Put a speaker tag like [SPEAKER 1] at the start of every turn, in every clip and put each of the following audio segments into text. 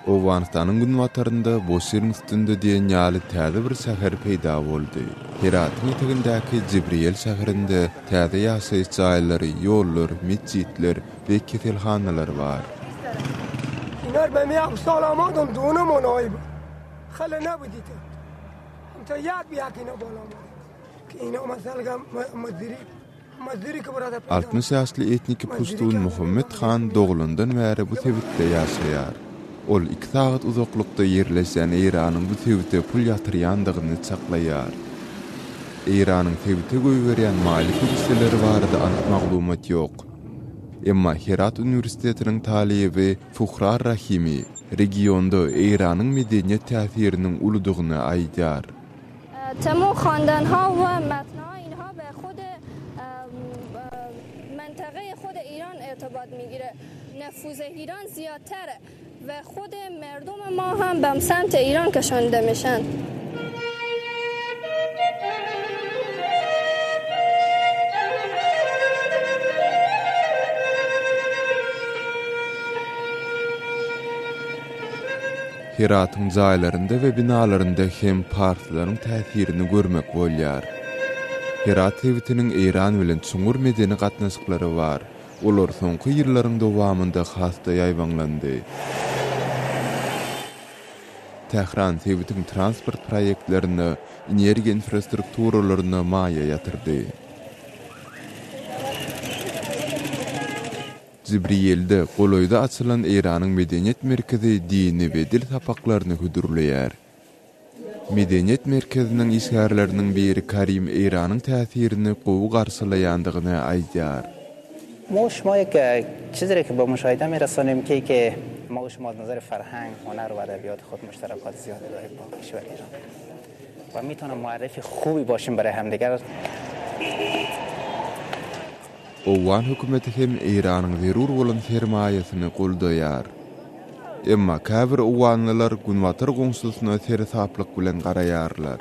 [SPEAKER 1] Owganystanyň günbatarynda boş ýeriň üstünde diýen ýaly täze bir şäher peýda boldy. Heratyň etegindäki Jibriýel şäherinde täze ýaşaýyş jaýlary, ýollar, metjitler we keselhanalar bar. 60 ýaşly etniki puştun Muhammet han doglandan bäri bu sebitde ýaşaýar. Ol iki sagat uzaklykda ýerleşýän Eýranyň bu sebite pul ýatyrýandygyny çaklaýar. Eýranyň sebite goýberýän maliýe serişdeleri barada anyk maglumat ýok. Emma Herat uniwersitetiniň talyby Fuhrar Rahimi regionda Eýranyň medeniýet täsiriniň uludygyny aýdýar. Heratyň jaýlarynda we binalarynda hem parslaryň täsirini görmek bolýar. Herat sebitiniň Eýran bilen çuňňur medeni gatnaşyklary bar, olar soňky ýyllaryň dowamynda has-da ýaýbaňlandy. Tähran sebitiň transport proýektlerine, energiýa infrastrukturalaryna maýa ýatyrdy. Jibriýelde golaýda açylan Eýranyň medeniýet merkezi dini we dil sapaklaryny hödürleýär. Medeniýet merkeziniň işgärleriniň biri Karim Eýranyň täsirini gowy garşylaýandygyny aýdýar. Owgan hökümeti hem Eýranyň zerur bolan sermaýasyny goldaýar. Emma käbir owganlylar günbatar goňşusyna seresaplyk bilen garaýarlar.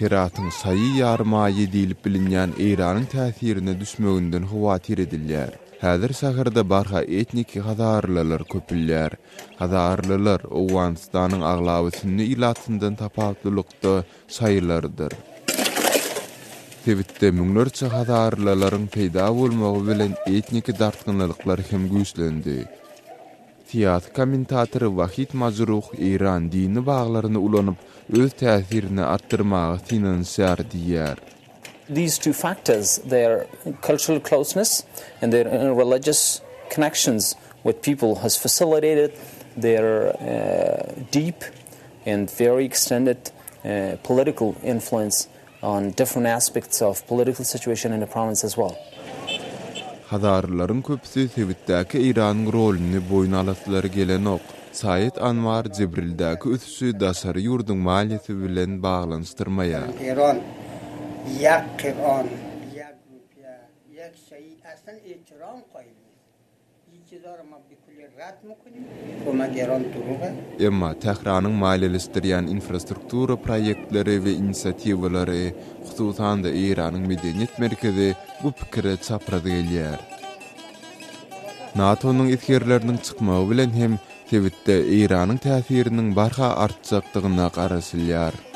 [SPEAKER 1] Heratyň şaýy ýarymaýy diýlip bilinýän Eýranyň täsirine düşmeginden howatyr edilýär. Häzir şäherde barha etniki hazarlylar köpelýär. Hazarlylar Owganystanyň aglaba sünni ilatyndan tapawutlylykda şaýylardyr. Sebitde müňlerçe hazarlylaryň peýda bolmagy bilen etniki dartgynlylyklar hem güýçlendi. Syýasy kommentator Wahid Majruh Eýran dini baglaryny ulanyp, öz täsirini artdyrmaga synanyşýar diýýär.
[SPEAKER 2] These two factors, their cultural closeness and their religious connections with people has facilitated their deep and very extended political influence on different aspects of political situation in the province as well.
[SPEAKER 1] Hazarlylaryň köpüsi sebitdäki Eýranyň roluny boýun alaslary gelenok. Saýed Anwar Jibrildäki ösüşi daşary ýurduň maliýesi bilen baglanyşdyrmaýar. Emma Tähranyň maliýeleşdirýän infrastruktura proýektleri we inisiatiwalary, hususan-da Eýranyň medeniýet merkezi bu pikire çapraz gelýär. NATO-nyň esgerleriniň çykmagy bilen hem sebitde Eýranyň täsiriniň barha artjakdygyna garaşylýar.